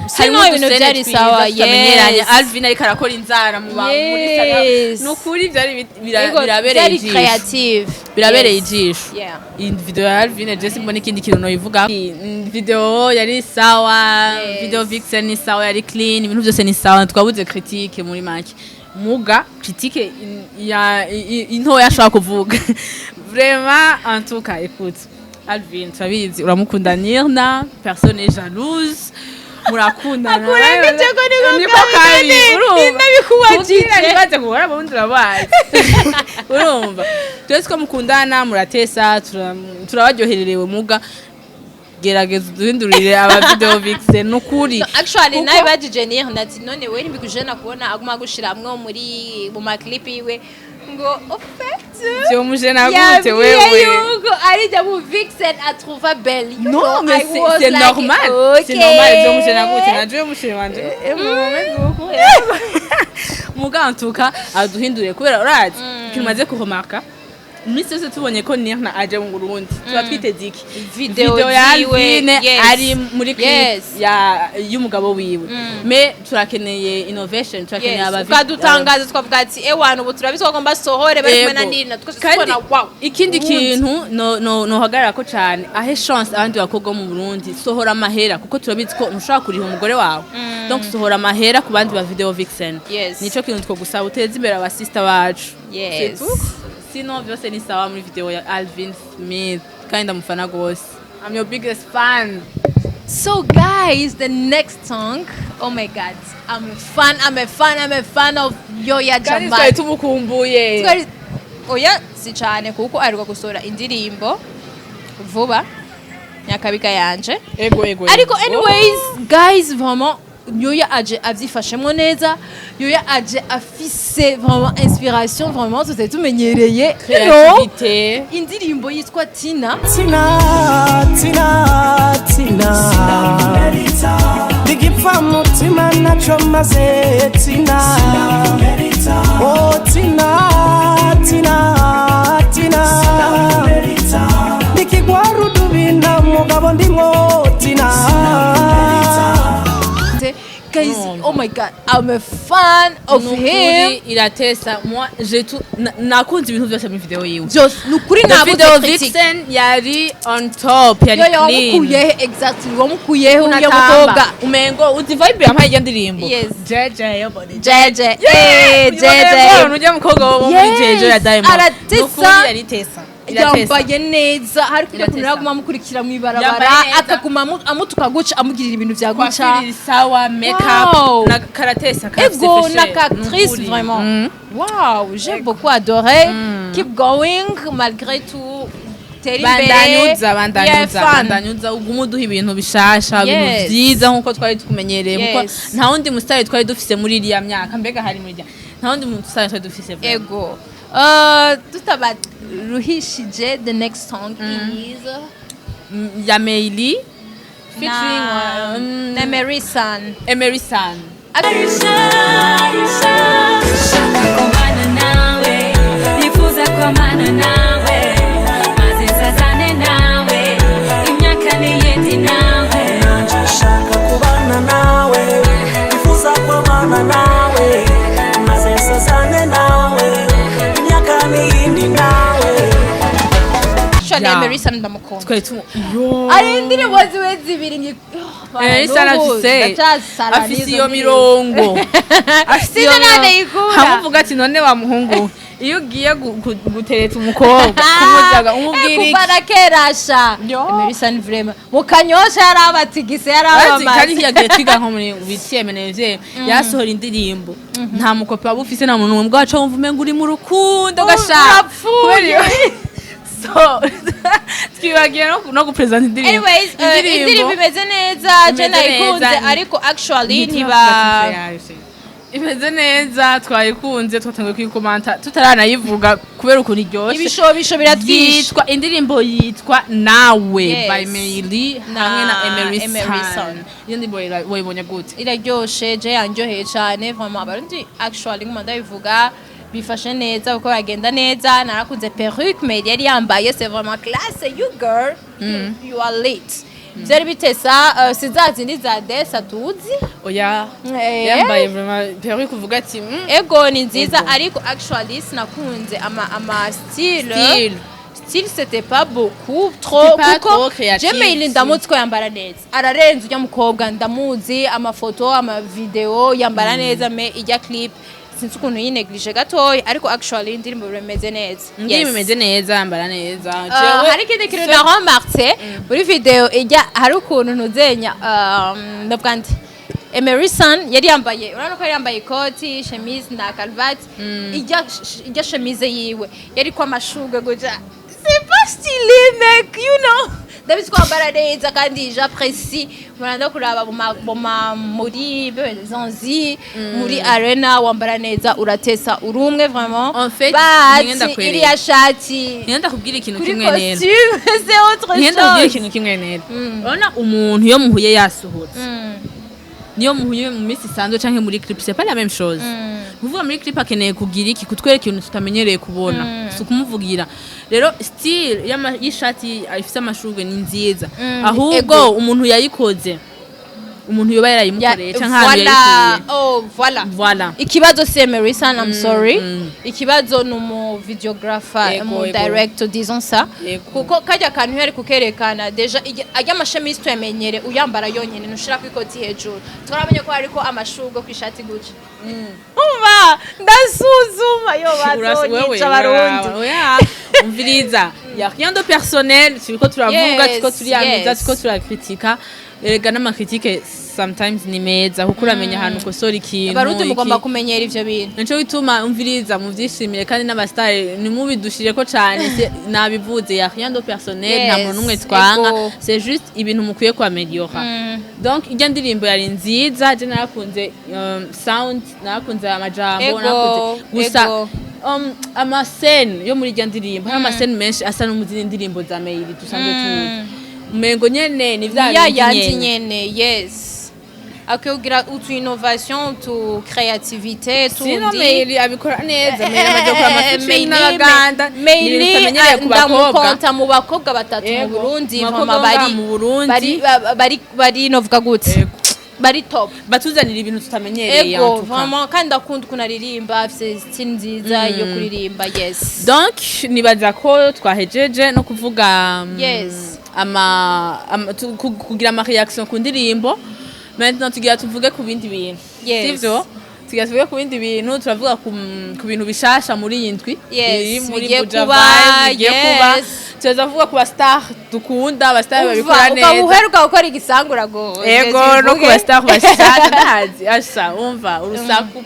Speaker 1: Sino ibintu byari sawa, yes.
Speaker 2: Alvin ariko arakora inzara mu ba muri salon, nukuri vyari
Speaker 1: Ego,
Speaker 2: birabereye
Speaker 1: byari
Speaker 2: ijisho.
Speaker 1: Creative.
Speaker 2: Birabereye
Speaker 1: Yes.
Speaker 2: ijisho.
Speaker 1: Yeah.
Speaker 2: Iyi video ya Alvin, je simbona ikindi kintu noyivuga. Video yari sawa.
Speaker 1: Yes.
Speaker 2: Video vixen ni sawa, yari clean, ibintu byose ni sawa, twabuze critique muri make. Muga critique ya intoya ashobora kuvuga, vraiment, en tout cas, écoute Alvin, turabizi uramukunda Nirna, personne n'est jalouse, murakundana.
Speaker 1: Akurengeje ko niko
Speaker 2: Niko
Speaker 1: kabi,
Speaker 2: kabi, urumva.
Speaker 1: Nabikubajije.
Speaker 2: Kugira ntibaze guhora abarundi urabazi, urumva, twese ko mukundana, muratesa, turabaryohererewe, muga gerageza uduhindurire aba video vixen, nukuri.
Speaker 1: No, actually,
Speaker 2: Kuko-
Speaker 1: nawe bajije niyo ndati none we ntibikujena kubona aguma agushiramwo muri mu ma clip yiwe, ngo au fait
Speaker 2: Vyomujena gute?
Speaker 1: Yabwiye
Speaker 2: Wewe
Speaker 1: yuko arijya mu vixen atrouva belle. You
Speaker 2: Non,
Speaker 1: know,
Speaker 2: mais
Speaker 1: I
Speaker 2: c'est
Speaker 1: was
Speaker 2: c'est
Speaker 1: like,
Speaker 2: normal. C'est
Speaker 1: okay.
Speaker 2: normal, vyomujena gute? Naje mushire wanje muga, en tout cas, aduhindure kubera urazi ikintu maze kuremarka, iminsi yose tubonye ko Nirna aje mu Burundi tuba twiteze iki?
Speaker 1: Video
Speaker 2: Video ya
Speaker 1: ziwe,
Speaker 2: Alvin
Speaker 1: yes.
Speaker 2: ari muri clip
Speaker 1: Yes.
Speaker 2: ya y'umugabo wiwe. Mais turakeneye innovation, turakeneye
Speaker 1: Yes,
Speaker 2: aba
Speaker 1: ukadutangaza twavuga ati ewana, ubu turabizi ko agomba sohore bari kumwe na
Speaker 2: Yego.
Speaker 1: Nirna, twese
Speaker 2: Kandi
Speaker 1: tubona wow.
Speaker 2: ikindi
Speaker 1: Ubundi.
Speaker 2: kintu no nohagarara ko cyane, ahe chance abandi bakobwa bo mu Burundi, sohora amahera, kuko turabizi ko ntushobora kuriha umugore wawe, donc sohora amahera ku bandi ba video vixen.
Speaker 1: Yes.
Speaker 2: Nico kintu twogusaba, uteze imbere abasista bacu.
Speaker 1: Yes.
Speaker 2: C'est tout. Sinon vyose ni sawa muri video ya Alvin Smith, kandi ndamufana gose, I'm your biggest fan.
Speaker 1: So guys, the next song, oh my God, I'm a fan, I'm a fan, I'm a fan of Yoya
Speaker 2: Kandi
Speaker 1: Jamal.
Speaker 2: twari tumukumbuye.
Speaker 1: Oya, si cyane kuko aheruka gusohora indirimbo vuba, Nyakabiga yanje.
Speaker 2: Ego.
Speaker 1: Ariko anyways, guys, vraiment Yoya aje avyifashemwo neza. Yoya aje afise vraiment inspiration, vraiment tutari tumenyereye.
Speaker 2: Creativité.
Speaker 1: Indirimbo yitwa Tina.
Speaker 6: Tina, Tina, Tina, igipfa mutima naco maze Tina, oh Tina, Tina, Tina, nikigwa rudubina mugabo ndimwo Tina.
Speaker 1: Guys,
Speaker 2: Urumva.
Speaker 1: oh my God, I'm a fan of him.
Speaker 2: Nukuri iratesa. Moi, j'ai tout nakunze ibintu byose muri video yiwe.
Speaker 1: Byose, nukuri
Speaker 2: The
Speaker 1: nabuze
Speaker 2: video
Speaker 1: critique.
Speaker 2: vixen yari on top, yari
Speaker 1: Yo,
Speaker 2: clean.
Speaker 1: wamukuyehe exactly? Wamukuyehe uyo
Speaker 2: Unatamba.
Speaker 1: mukobwa?
Speaker 2: Umengo uzi vibe yampaye iyo ndirimbo.
Speaker 1: Yes.
Speaker 2: Jeje yo body.
Speaker 1: Jeje, eh, jeje.
Speaker 2: Ujya mukobwa wo muri
Speaker 1: Yes,
Speaker 2: Jeje ya Diamond.
Speaker 1: aratesa.
Speaker 2: Nukuri yaritesa. Iratesa.
Speaker 1: Yambaye neza, hari kujya
Speaker 2: Iratesa.
Speaker 1: kuntu yaguma amukurikira mu ibarabara,
Speaker 2: Yambaye neza.
Speaker 1: akaguma amutuka guca, amugirira ibintu vya guca.
Speaker 2: Coiffure sawa, makeup
Speaker 1: Wow.
Speaker 2: na karatesa karafise
Speaker 1: Ego
Speaker 2: fraîcheur.
Speaker 1: na actrice.
Speaker 2: Nukuri.
Speaker 1: Vraiment, wow, j'ai beaucoup adoré. Keep going malgré tout, tera imbere.
Speaker 2: Bandanyuza,
Speaker 1: Yeah,
Speaker 2: bandanyuza,
Speaker 1: fan.
Speaker 2: bandanyuza, ugume uduha ibintu bishasha, ibintu vyiza nkuko twari tukumenyereye, kuko nta wundi musitari twari dufise muri iriya myaka. Mbega hari muri iriya, nta wundi musitari twari dufise vraiment.
Speaker 1: Ego, tutabaruhishije, the next song is
Speaker 2: Ya Meili featuring
Speaker 1: na, na Mary San.
Speaker 2: Emery San.
Speaker 8: Kubana nawe, nifuza kwamana nawe, maze nsazane nawe imyaka n'iyindi nawe.
Speaker 6: Nshaka kubana nawe, nifuza kwamana nawe, maze nsazane nawe imyaka n'iyindi nawe.
Speaker 1: Actually,
Speaker 2: Yeah.
Speaker 1: Mary San ndamukunda.
Speaker 2: Twari tu yo.
Speaker 1: Ari indirimbo ziwe zibiri
Speaker 2: Emery San afise iyo mirongo, afise iyo
Speaker 1: Sinzi nane
Speaker 2: mirongo.
Speaker 1: yikura.
Speaker 2: Hamwe uvuga ati: "None wa muhungu we, iyo ugiye gutereta umukobwa, kumujaga, umubwira iki?"
Speaker 1: Kuva na kera sha.
Speaker 2: Yo.
Speaker 1: Emery San vraiment mu Kanyosha yarabatigise,
Speaker 2: Kandi
Speaker 1: yarabamaze.
Speaker 2: Hiyagiye twiga nko muri huitième, neuvième, yasohora indirimbo, nta mukopi waba ufise, nta muntu n'umwe bwacu wumva umenga uri mu rukundo gashaka.
Speaker 1: Urapfuye.
Speaker 2: Kubera iyo- so twibagiye no gupresenta indirimbo.
Speaker 1: Anyways, indirimbo imeze neza, je
Speaker 2: Imeze
Speaker 1: nayikunze.
Speaker 2: neza.
Speaker 1: Ariko actually ntiba
Speaker 2: Imeze neza, twayikunze, twatanguye kuyikomanta tutaranayivuga kubera ukuntu iryoshe.
Speaker 1: Ibishobisho biratwishe.
Speaker 2: Yitwa, indirimbo yitwa Nawe
Speaker 1: Yes.
Speaker 2: by Meili
Speaker 1: Na
Speaker 2: hamwe na Emery
Speaker 1: Emery
Speaker 2: San.
Speaker 1: San.
Speaker 2: Iyo ndirimbo wayibonye gute?
Speaker 1: Iraryoshe, je yanryoheye cyane vraiment. Abarundi actually, nkuma ndabivuga, bifashe neza kuko bagenda neza. Narakunze perruque mais yari yambaye, c'est vraiment classe. You girl, you are lit. Byari bitesa, si za zindi za desa tuzi.
Speaker 2: Oya. Yambaye vraiment perruque kuvuga ati
Speaker 1: Ego, ni nziza, ariko actually sinakunze ama style.
Speaker 2: Style.
Speaker 1: Style, c'était pas beaucoup trop.
Speaker 2: C'était pas
Speaker 1: Kuko
Speaker 2: trop créatif.
Speaker 1: je Meili ndamuzi ko yambara neza, ararenze ujya mukobwa, ndamuzi amafoto, amavideo, yambara neza, mais ijya clip sinzi ukuntu yinéglige gatoya, ariko actually indirimbo bimeze neza.
Speaker 2: Indirimbo imeze neza, yambara neza.
Speaker 1: Hari ikindi kintu na remarqué muri video ijya, hari ukuntu ntuzenya, ndavuga nti Emery San yari yambaye, urabona ko yari yambaye ikoti, chemise na karuvati. Ijya chemise yiwe yari ko amashurwe guca, c'est pas stylé mec, you know. Ndabizi ko wambara neza kandi j'apprécie, muranda kuraba muri Zanzi, muri arena, wambara neza, uratesa, uri umwe vraiment.
Speaker 2: En fait,
Speaker 1: But
Speaker 2: ngenda kwereka.
Speaker 1: iriya shati
Speaker 2: Ngenda kubwira ikintu
Speaker 1: kuri
Speaker 2: kimwe rero.
Speaker 1: costume, c'est autre
Speaker 2: Ngenda kubwira
Speaker 1: chose.
Speaker 2: ikintu kimwe rero. Urabona umuntu iyo muhuye yasohotse, niyo muhuye mu minsi isanzwe canke muri clip, c'est pas la même chose. Kuvuga muri clip akeneye kugira iki? Kutwereka ibintu tutamenyereye kubona, si ukumuvugira. Rero style y'ishati ifise amashurwe ni nziza, ahubwo
Speaker 1: Ego.
Speaker 2: umuntu yayikoze, umuntu yoba yarayimukoreye canke ahantu
Speaker 1: Voilà.
Speaker 2: yayikuye.
Speaker 1: Oh, voilà.
Speaker 2: Voilà.
Speaker 1: Ikibazo si Emery San, I'm sorry, ikibazo ni umu videographer, umu director, disons ça. Kuko kajya kantu yari kukerekana déjà, ajya amashemise tuyamenyere uyambara yonyene, ntushira ku ikoti hejuru. Turamenye ko hariko amashurwe ku ishati guca. Umva, ndasuzuma yo bazonyica abarundi.
Speaker 2: Oya, umviriza, y a rien de personnel, turiko turavuga, turiko turiyamiza, turiko turakritika. Erega n'amacritique sometimes ni meza, kuko uramenya ahantu ukosora ikintu.
Speaker 1: Abarundi mugomba kumenyera ivyo bintu.
Speaker 2: Nico gituma, umviriza, muvyishimire kandi n'abasitari ntimubidushireko cane. Nabivuze, y a rien de personnel, nta muntu n'umwe twanga. C'est juste ibintu mukwiye kwameliora. Donc ijya ndirimbo yari nziza, je narakunze sound, narakunze amajambo, narakunze gusa amascène yo muri ijya ndirimbo. Hari amascène menshi asa no mu zindi ndirimbo za Meili dusanzwe tuzi, umengo nyene ni vya
Speaker 1: Ya
Speaker 2: bindi
Speaker 1: yandi
Speaker 2: nyene.
Speaker 1: Nyene, yes, akubwira utu innovation, utu créativité
Speaker 2: Sino
Speaker 1: tundi.
Speaker 2: Meili abikora neza. Meili amaze gukora amafeaturing n'Abaganda, ni ibintu
Speaker 1: Meili
Speaker 2: tutamenyereye ku bakobwa.
Speaker 1: Ndamukonta mu bakobwa batatu mu
Speaker 2: Yego.
Speaker 1: Burundi.
Speaker 2: Mu
Speaker 1: Mama
Speaker 2: bakobwa
Speaker 1: bari
Speaker 2: mu Burundi.
Speaker 1: bari bari bari novuga gute?
Speaker 2: Yego.
Speaker 1: Bari top.
Speaker 2: Batuzanira ibintu tutamenyereye.
Speaker 1: Ego.
Speaker 2: En tout cas.
Speaker 1: Vraiment, kandi ndakunda ukuntu aririmba, afise style nziza yo kuririmba, yes.
Speaker 2: Donc nibaza ko twahejeje no kuvuga kugira ama réaction ku ndirimbo. Maintenant tugira tuvuge ku bindi bintu. Sivyo? Tugira tuvuge ku bindi bintu, turavuga ku bintu bishasha muri iyi ndwi biri muri
Speaker 1: bigiye
Speaker 2: Buja
Speaker 1: kuba,
Speaker 2: Vibe, bigiye kuba. Tuza kuvuga ku ba star dukunda, aba star babikora
Speaker 1: Umva, ukaba
Speaker 2: neza.
Speaker 1: uheruka gukora igisangura go.
Speaker 2: Ego, no ku ba star bashasha ndahazi asha, umva urusaku.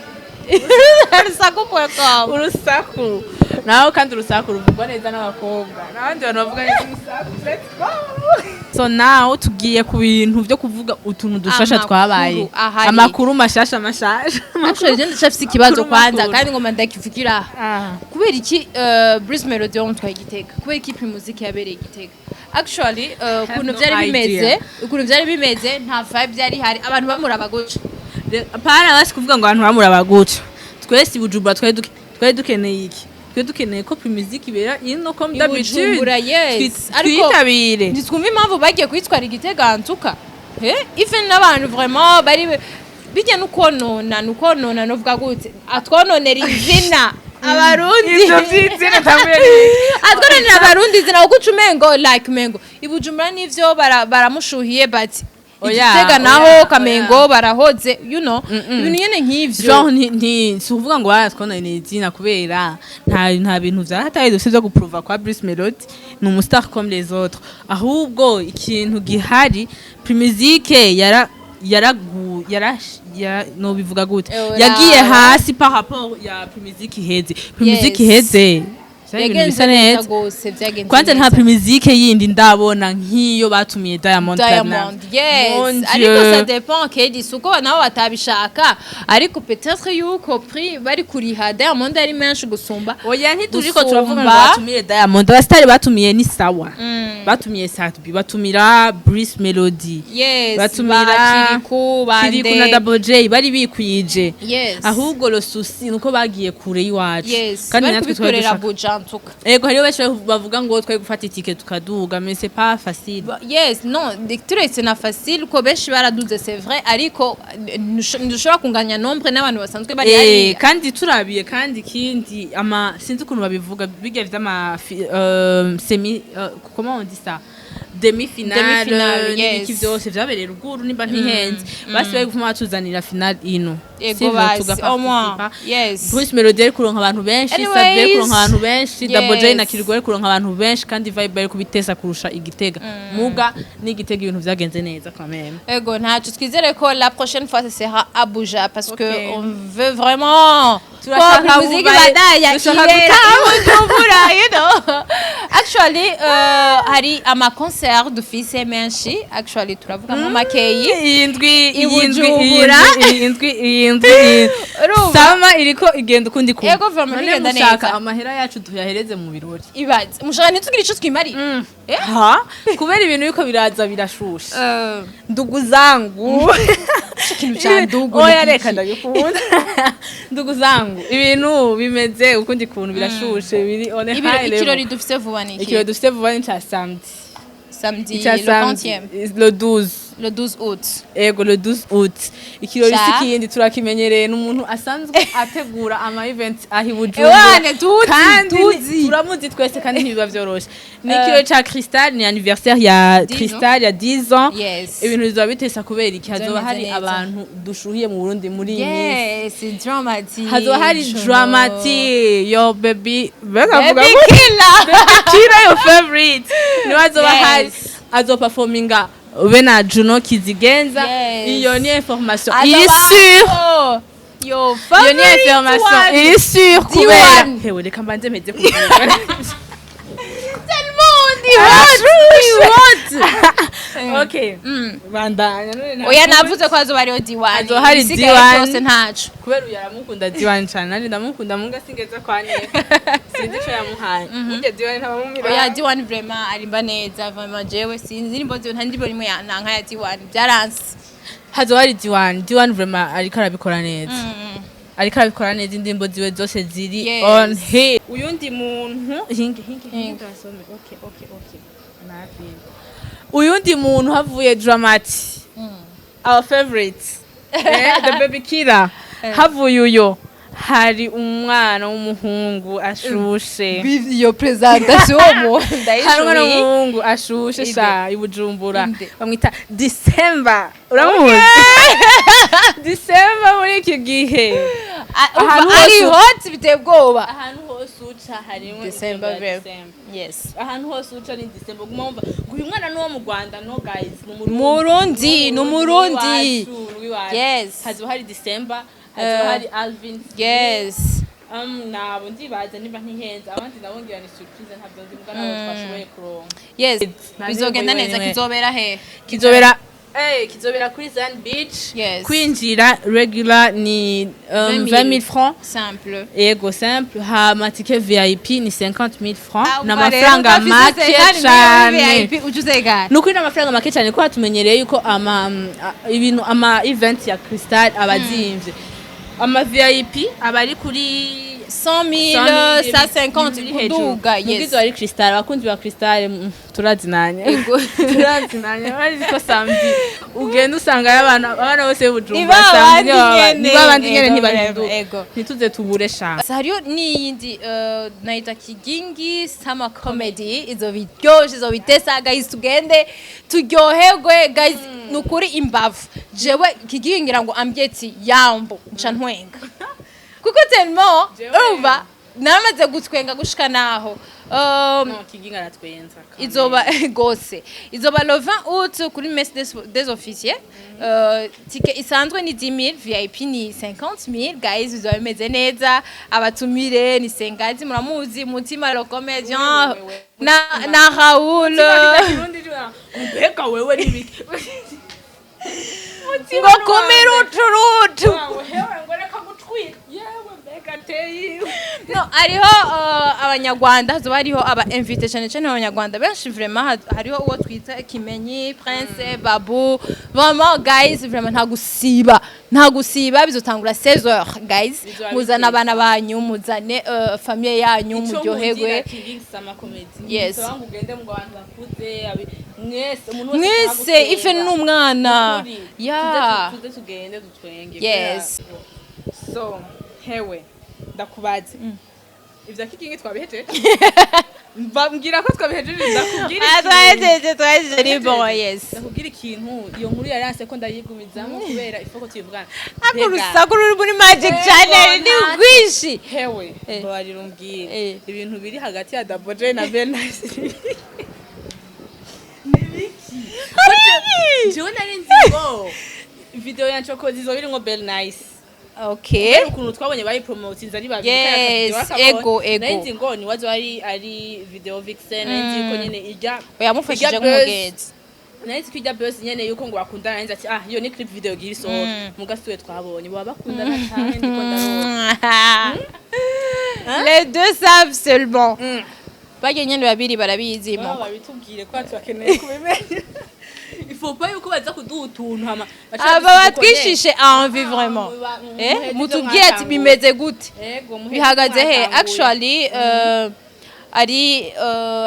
Speaker 1: Urusaku.com.
Speaker 2: Urusaku nawe, kandi urusaku ruvugwa neza n'abakobwa n'abandi bantu bavuga neza urusaku. Let's go. So now tugiye ku bintu byo kuvuga utuntu dushasha
Speaker 1: Amakuru
Speaker 2: twabaye.
Speaker 1: Ahari.
Speaker 2: Amakuru mashasha mashasha.
Speaker 1: Actually, je ndacafise ikibazo
Speaker 2: Amakuru
Speaker 1: kwanza,
Speaker 2: makuru.
Speaker 1: kandi ngoma ndakivugira aha. Kubera iki Bruce Melody wamutwaye Igitega? Kubera iki Primusic yabereye Igitega? Actually, ukuntu
Speaker 2: no
Speaker 1: vyari
Speaker 2: idea.
Speaker 1: bimeze, ukuntu vyari bimeze, nta vibe byari hari, abantu bamuraba guca.
Speaker 2: Pana basi kuvuga ngo abantu bamuraba guca. Twese i Bujumbura twari dukeneye iki? Twari dukeneye ko Primusic ibera ino comme d'habitude.
Speaker 1: Bujumbura, yes. Ariko
Speaker 2: Twitabire.
Speaker 1: ntitwumva impamvu bagiye kwitwara Igitega ntuka. Even n'abantu vraiment bari bijya nukonona, nukonona, novuga gute, atwononera izina Abarundi.
Speaker 2: Ivyo vy'izina tanguye.
Speaker 1: Atwononera Abarundi izina, kuko uca umengo like mengo iBujumbura nivyo baramushuhiye, but
Speaker 2: Oya,
Speaker 1: Igitega naho
Speaker 2: oya,
Speaker 1: kamengo barahoze, ibintu nyene nk'ivyo.
Speaker 2: Genre nti si ukuvuga ngo baratwononera izina, kubera nta bintu vyahataye dufise vyo guprouva kwa Bruce Melody ni umustar comme les autres. Ahubwo ikintu gihari, Primusic yara yaragu yara yara no bivuga gute,
Speaker 1: Ora.
Speaker 2: yagiye hasi par rapport ya Primusic iheze. Primusic iheze vyari ibintu
Speaker 1: Yagenze
Speaker 2: bisa
Speaker 1: neza
Speaker 2: neza.
Speaker 1: gose, vyagenze
Speaker 2: Kwanza nta
Speaker 1: neza.
Speaker 2: Primusic yindi ndabona nk'iyo batumiye Diamond
Speaker 1: Diamond,
Speaker 2: Platnumz.
Speaker 1: yes.
Speaker 2: Mon
Speaker 1: Ariko
Speaker 2: Dieu.
Speaker 1: ça dépend, Kedi, suko nabo batabishaka, ariko peut-être yuko prix bari kuriha Diamond ari menshi gusumba.
Speaker 2: Oya, ntituriko turavuga ngo
Speaker 1: Gusumba.
Speaker 2: batumire Diamond. Abasitari batumiye ni sawa, batumiye Sat-B, batumira Bruce Melody, batumira
Speaker 1: ba Kiriku, bande.
Speaker 2: Kiriku na Double J bari bikwije. Ahubwo le souci nuko bagiye kure y'iwacu.
Speaker 1: Kandi bari
Speaker 2: natwe twari
Speaker 1: kubikorera
Speaker 2: dushaka.
Speaker 1: Buja ntuka.
Speaker 2: Ego, hariho benshi bavuga ngo twari gufata itike tukaduga, mais c'est pas facile.
Speaker 1: Yes, non, turetse na facile, ko benshi baraduze, c'est vrai, ariko ntidushobora kunganya nombre n'abantu basanzwe bari hariya.
Speaker 2: Kandi turabiye, kandi ikindi, ama sinzi ukuntu babivuga, bijya vy'ama semi, comment on dit ça, demi finale.
Speaker 1: Demi-finale,
Speaker 2: N'ibiki
Speaker 1: yes.
Speaker 2: vyose vyabereye ruguru, nimba ntihenze, basi bari gufuma batuzanira finale ino.
Speaker 1: Ego,
Speaker 2: Sivyo,
Speaker 1: basi, au moins,
Speaker 2: tugaparticipa.
Speaker 1: yes.
Speaker 2: Bruce Melody ari kuronka abantu benshi,
Speaker 1: Anyways,
Speaker 2: Sat-B ari kuronka abantu benshi, Double J na Kirikou ari kuronka abantu benshi, kandi vibe ari kubitesa kurusha Igitega. Muga n'Igitega ibintu vyagenze neza quand même.
Speaker 1: Ego, ntaco, twizere ko la prochaine fois ce sera Abuja, parce que on veut vraiment
Speaker 2: Turashaka
Speaker 1: ko muziki
Speaker 2: bubaye-
Speaker 1: badaya
Speaker 2: dushaka
Speaker 1: ibera
Speaker 2: gutaha.
Speaker 1: i Bujumbura. Actually, hari ama concert dufise menshi, actually turavugamo makeyi.
Speaker 2: Iyi ndwi,
Speaker 1: I
Speaker 2: iyi ndwi, iyi
Speaker 1: Bujumbura.
Speaker 2: ndwi, iyi ndwi, iyi ndwi, iyi
Speaker 1: Urumva?
Speaker 2: sama iriko igenda ukundi kuntu.
Speaker 1: Ego, vraiment,
Speaker 2: None
Speaker 1: bigenda
Speaker 2: mushaka
Speaker 1: neza.
Speaker 2: amahera yacu tuyahereze mu birori?
Speaker 1: Ibaze mushaka ntitugire ico twimarira.
Speaker 2: Ha, kubera ibintu biriko biraza birashusha, ndugu zangu.
Speaker 1: Ikintu ca ndugu
Speaker 2: Oya,
Speaker 1: ni
Speaker 2: reka,
Speaker 1: iki?
Speaker 2: ndabikunda, ndugu zangu. Ibintu bimeze ukundi kuntu, birashushe, biri on a high level.
Speaker 1: Ikirori dufise vuba ni iki?
Speaker 2: Ikirori dufite vuba ni ca samedi.
Speaker 1: Samedi
Speaker 2: Ica
Speaker 1: le
Speaker 2: samedi
Speaker 1: 20e?
Speaker 2: Le 12.
Speaker 1: Le 12 août.
Speaker 2: Ego, le 12 août. Ikirori
Speaker 1: Ca?
Speaker 2: si kindi, turakimenyereye, n'umuntu asanzwe ategura ama event aho i Bujumbura.
Speaker 1: Ewane, tuzi,
Speaker 2: Kandi
Speaker 1: tuzi.
Speaker 2: turamuzi twese, kandi ntibiba vyoroshe. Ni ikirori ca Crystal, ni anniversaire ya
Speaker 1: 10 ans.
Speaker 2: Crystal ya 10 ans. Ibintu bizoba bitesa, kubera iki? Hazoba
Speaker 1: Bimeze
Speaker 2: hari
Speaker 1: neza.
Speaker 2: abantu dushuhiye mu Burundi muri iyi minsi.
Speaker 1: Yes, Dramati.
Speaker 2: Hazoba hari Dramati, yo baby, bakavuga
Speaker 1: Baby
Speaker 2: gute?
Speaker 1: Killer.
Speaker 2: Baby Killer, your favorite, niwe azoba hari, azoperforminga be na Juno Kizigenza. Iyo ni information iri sûre.
Speaker 1: Oh, yo
Speaker 2: Iyo ni
Speaker 1: favorite
Speaker 2: information
Speaker 1: one.
Speaker 2: iri sûre, kubera
Speaker 1: D1.
Speaker 2: hewe, reka mbanze mpeze kuvuga.
Speaker 1: Tellement on dit hot.
Speaker 2: Okay, bandanya none.
Speaker 1: Oya, navuze ko hazoba hariho D1.
Speaker 2: Hazoba hari
Speaker 1: Ibisigaye
Speaker 2: D1.
Speaker 1: byose ntaco.
Speaker 2: Kubera uyu aramukunda D1 cane, nanjye ndamukunda, munga singeza kwa neza, sinzi ico yamuhaye burya D1 ntabamumira.
Speaker 1: Oya, D1 vraiment arimba neza, vraiment jewe sinzi indirimbo ziwe, nta ndirimbo nimwe ya nanka ya D1, byaranse.
Speaker 2: Hazoba hari D1. D1 vraiment ariko arabikora neza, ariko arabikora neza, indirimbo ziwe zose ziri on hit. Uyundi muntu, hinge hinge hinge, asome. Okay, nabi. Uyundi muntu havuye Dramati. Our favorite, the baby killer. Havuye uyo, hari umwana w'umuhungu ashushe.
Speaker 1: Iyo presentation mu
Speaker 2: Hari umwana w'umuhungu ashushe.
Speaker 1: Inde.
Speaker 2: Sha, i Bujumbura.
Speaker 1: Inde.
Speaker 2: Bamwita December. Uramuzi December muri iki gihe? Ahantu
Speaker 1: ari
Speaker 2: hose-
Speaker 1: hot, biteye ubwoba.
Speaker 2: Ahantu hose uca harimo
Speaker 1: December.
Speaker 2: indirimbo ya
Speaker 1: Very.
Speaker 2: December.
Speaker 1: Yes.
Speaker 2: Ahantu hose uca ni December. Guma wumva ngo uyu mwana ni uwo mu Rwanda. No guys, ni Umurundi.
Speaker 1: Murundi, ni Umurundi.
Speaker 2: Ni uw'iwacu.
Speaker 1: Yes.
Speaker 2: Hazoba hari December, hazoba hari Alvin.
Speaker 1: Yes.
Speaker 2: Nabo ndibaza niba ntihenze, abandi nabo ngira ni surprise, ntabyo nzi, mbwa nabo twashoboye kuronka.
Speaker 1: Yes.
Speaker 2: Nta
Speaker 1: Bizogenda
Speaker 2: ndirimbo
Speaker 1: neza.
Speaker 2: yiwe.
Speaker 1: Kizobera he?
Speaker 2: Kizobera kuri Zan Beach.
Speaker 1: Yes.
Speaker 2: Kwinjira regular ni 20 000 francs.
Speaker 1: Simple.
Speaker 2: Ego, simple. Hama ticket VIP ni 50 000 francs.
Speaker 1: Ah,
Speaker 2: Ni amafaranga make cane.
Speaker 1: Ucuzegana.
Speaker 2: Ni ukuri, ni amafaranga make cyane, kuko tumenyereye yuko ama ibintu, ama event ya Crystal aba azimvye. Ama VIP aba ari kuri
Speaker 1: 100 000, 150 kuduga. Yes.
Speaker 2: Mugizi wari Crystal, abakunzi ba Crystal, turazinanye, turazinanye, bari ko samedi ugenda usanga ari abantu, abana bose
Speaker 1: Ni
Speaker 2: b'Ubujumbura.
Speaker 1: ba
Speaker 2: Samedi
Speaker 1: bandi nyene.
Speaker 2: ni babandi nyene.
Speaker 1: Ego,
Speaker 2: Ntibahinduka.
Speaker 1: ego.
Speaker 2: Ntituze tubure sha.
Speaker 1: Hariyo n'iyindi nayita Kigingi Summer Comedy. Izo biryoshe, izo bitesa guys, tugende turyoherwe guys. Nukuri imbavu, jewe Kigingi ngira ngo ambye ati yambo, nca ntwenga kuko tellement urumva namaze gutwenga gushika naho
Speaker 2: No, Kigingi aratwenza.
Speaker 1: Izoba gose, izoba le 20 août kuri messe des officiers. Ticket isanzwe ni 10 000, VIP ni 50 000 guys. Bizoba bimeze neza. Abatumire ni Sengazi, muramuzi, Mutima le comédien na Raoul.
Speaker 2: Mbega wewe nibiki?
Speaker 1: Ngo kumira uturutu.
Speaker 2: Hewe, ngo reka gutwika yewe, mbega teyi.
Speaker 1: No, hariho abanyarwanda, hazoba hariho aba invité cyane cyane abanyarwanda benshi vraiment. Hariho uwo twita Kimenyi Prince Babu. Vraiment guys, vraiment nta gusiba, nta gusiba. Bizotangura 16h guys.
Speaker 2: Bizoba
Speaker 1: Muzane abana banyu, muzane famille yanyu, muryoherwe. Yes.
Speaker 2: Yes. Ugende mu bantu bakuze, mwese, umuntu wese.
Speaker 1: Mwese, ife n'umwana ya.
Speaker 2: Tuze tugende dutwenge.
Speaker 1: Yes.
Speaker 2: So hewe, ndakubaze, ivya Kigingi twabihejeje? Mbabwira ko twabihejeje, ndakubwira
Speaker 1: Ah,
Speaker 2: ikintu.
Speaker 1: twahejeje, twahejeje, ni bon, yes.
Speaker 2: Ndakubwira ikintu, iyo nkuru yaranse ko ndayigumizamo kubera ifoko tuyivugana.
Speaker 1: Ako
Speaker 2: Mbega,
Speaker 1: urusaku ruri muri Magic Channel ni
Speaker 2: ntacyo.
Speaker 1: rwinshi.
Speaker 2: Hewe, mbabarira umbwire, ibintu biri hagati ya Double J na Bernice ni biki? Jewe nari nzi ngo video ya Ncokozi izoba irimwo Bernice.
Speaker 1: Okay.
Speaker 2: Ukuntu twabonye bayipromotinze ari babiri.
Speaker 1: Yes, ego, ego.
Speaker 2: Nari nzi ngo ni wazo ari video vixen, nari nzi ko nyene ijya
Speaker 1: Yamufashije
Speaker 2: ijya
Speaker 1: nk'umugenzi.
Speaker 2: Nari nzi ko ijya buzz nyene yuko ngo bakundana, nari nzi ati ah, iyo ni clip video gira isohoke. Muga siwe twabonye baba bakundana canke ndiko ndarota?
Speaker 1: Les deux savent seulement. Barya nyene babiri barabizi.
Speaker 2: Baba
Speaker 1: Mo
Speaker 2: babitubwire ko tubakeneye kubimenya. Il faut pas yuko baza kuduha utuntu hama baca
Speaker 1: Aba
Speaker 2: badusiga uko nyene.
Speaker 1: batwishishe envie vraiment.
Speaker 2: Muheze ivyo
Speaker 1: Mutubwire ati
Speaker 2: mwatanguye.
Speaker 1: bimeze gute,
Speaker 2: Ego, muheze
Speaker 1: bihagaze he?
Speaker 2: mwatanguye.
Speaker 1: Actually, ari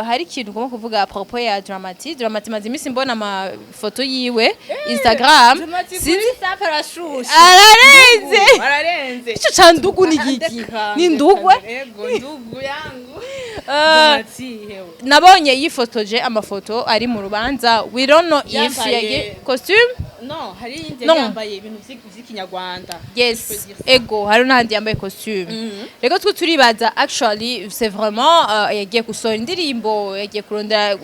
Speaker 1: hari ikintu ugomba kuvuga à propos ya Dramati. Dramati maze iminsi mbona amafoto yiwe Instagram.
Speaker 2: Dramati kuri
Speaker 1: Sinzi.
Speaker 2: Snap arashushe.
Speaker 1: Ararenze.
Speaker 2: Ararenze.
Speaker 1: Ico ca ndugu ni giki?
Speaker 2: Ndeka,
Speaker 1: Ni ndugwe.
Speaker 2: Ego, ndugu yangu. Dramati, hewe.
Speaker 1: Nabonye yifotoje amafoto ari mu rubanza. We don't know if
Speaker 2: Yambaye-
Speaker 1: yagiye costume.
Speaker 2: No, hari iyindi
Speaker 1: No.
Speaker 2: yari yambaye ibintu vy'ikinyarwanda.
Speaker 1: Yes.
Speaker 2: Je peux dire ça.
Speaker 1: Ego, hari n'ahandi yambaye costume. Rero twe turibaza actually, c'est vraiment yagiye gusohora indirimbo, yagiye kurondera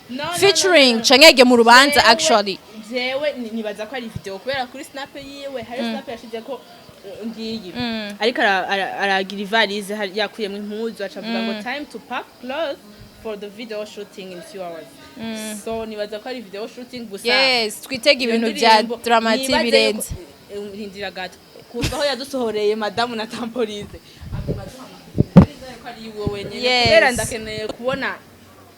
Speaker 2: No, no,
Speaker 1: featuring,
Speaker 2: no, no.
Speaker 1: canke yagiye mu rubanza?
Speaker 2: Jewe-
Speaker 1: Actually
Speaker 2: jewe nibaza ko ari video, kubera kuri snap yiwe hari snap yashize ko ngiyi ariko aragira ivalise, yakuyemo impuzu, aca avuga ngo "Time to pack clothes for the video shooting in few hours." So nibaza ko ari video shooting gusa.
Speaker 1: Yes, twitega
Speaker 2: Iyo
Speaker 1: ibintu bya
Speaker 2: ndirimbo,
Speaker 1: Dramati
Speaker 2: nibaze
Speaker 1: birenze.
Speaker 2: Rindira gato, kuva aho yadusohoreye madamu na Tampolize, aguma aduha amakuru ko ari iwe wenyene.
Speaker 1: Yes.
Speaker 2: Kubera ndakeneye kubona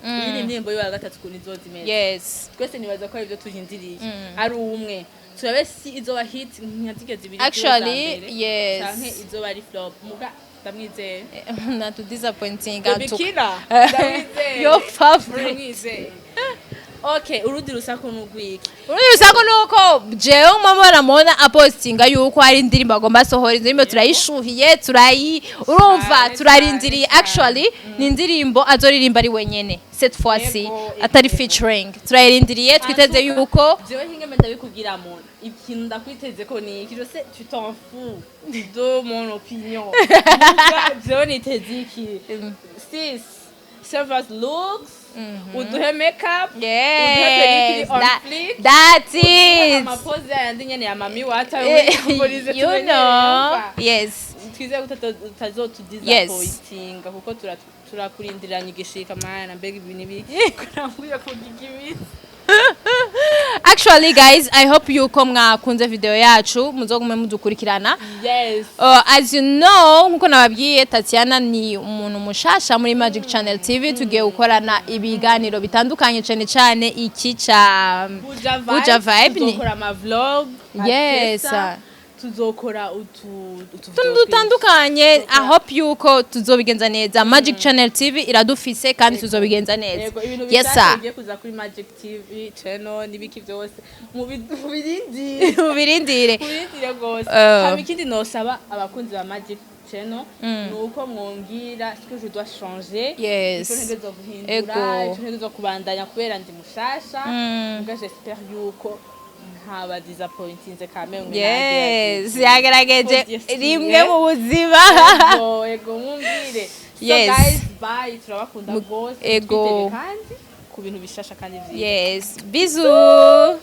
Speaker 2: iyi ni indirimbo yiwe ya gatatu ukuntu izoza imeze.
Speaker 1: Yes.
Speaker 2: Twese nibaza ko aribyo turindiriye, ari umwe, turabe si izoba hit nka zirya zibiri
Speaker 1: Actually,
Speaker 2: ziwe za mbere,
Speaker 1: yes.
Speaker 2: canke izoba ari flop. Muga ndamwizeye.
Speaker 1: Not to disappointing.
Speaker 2: Baby Killer, ndamwizeye.
Speaker 1: Your favorite.
Speaker 2: Ndamwizeye. Okay, urundi rusaku nugwiki?
Speaker 1: Urundi rusaku nuko jewe mama ramona apostinga yuko hari indirimbo agomba asohora. Indirimbo turayishuhiye, turayi urumva, turarindiriye. Actually, ni indirimbo azoririmba ari wenyene cette fois-ci, atari featuring. Turayirindiriye, twiteze yuko
Speaker 2: Jewe hinge ndabikubwira muntu, ikintu ndakwiteze ko ni iki? Je sais, tu t'en fous de mon opinion. Muga, jewe niteze iki? Sis, serve us looks, uduhe makeup, uduhe perruque on fleek,
Speaker 1: that's it.
Speaker 2: amapoze yandi nyene ya mami wata.
Speaker 1: You know, yes.
Speaker 2: Twizeye ko utazotudisapointinga kuko turakurindiranye igishika. Mana, mbega ibintu ibiki kurambuye kugiga iminsi.
Speaker 1: Actually guys, I hope yuko mwakunze video yacu, muzogume mudukurikirana. As you know, nkuko nababwiye, Tatiana ni umuntu mushasha muri Magic Channel TV. Tugiye gukorana ibiganiro bitandukanye, cyane cyane iki ca
Speaker 2: Buja.
Speaker 1: Buja Vibe
Speaker 2: Tuzokora ama vlog. Tuzokora utu
Speaker 1: Utuntu dutandukanye. I hope yuko tuzobigenza neza. Magic Channel TV iradufise kandi tuzobigenza neza.
Speaker 2: Yego, ibintu
Speaker 1: Yes
Speaker 2: bishasha
Speaker 1: sir.
Speaker 2: bigiye kuza kuri Magic TV channel n'ibiki byose mubirindire.
Speaker 1: Mubirindire.
Speaker 2: Mubirindire rwose. Hama ikindi nosaba abakunzi ba Magic Channel ni uko mwongera ce que je dois changer, ico ntegerezwa guhindura, ico ntegerezwa kubandanya, kubera ndi mushasha. Muga j'espère yuko ntaba disappointinze quand même.
Speaker 1: Yes, yagerageje rimwe mu buzima.
Speaker 2: Ego, ego, mumbwire. So guys, bye, turabakunda rwose.
Speaker 1: Ego.
Speaker 2: Twitege kandi ku bintu bishasha kandi vyiza.
Speaker 1: Yes, bisous.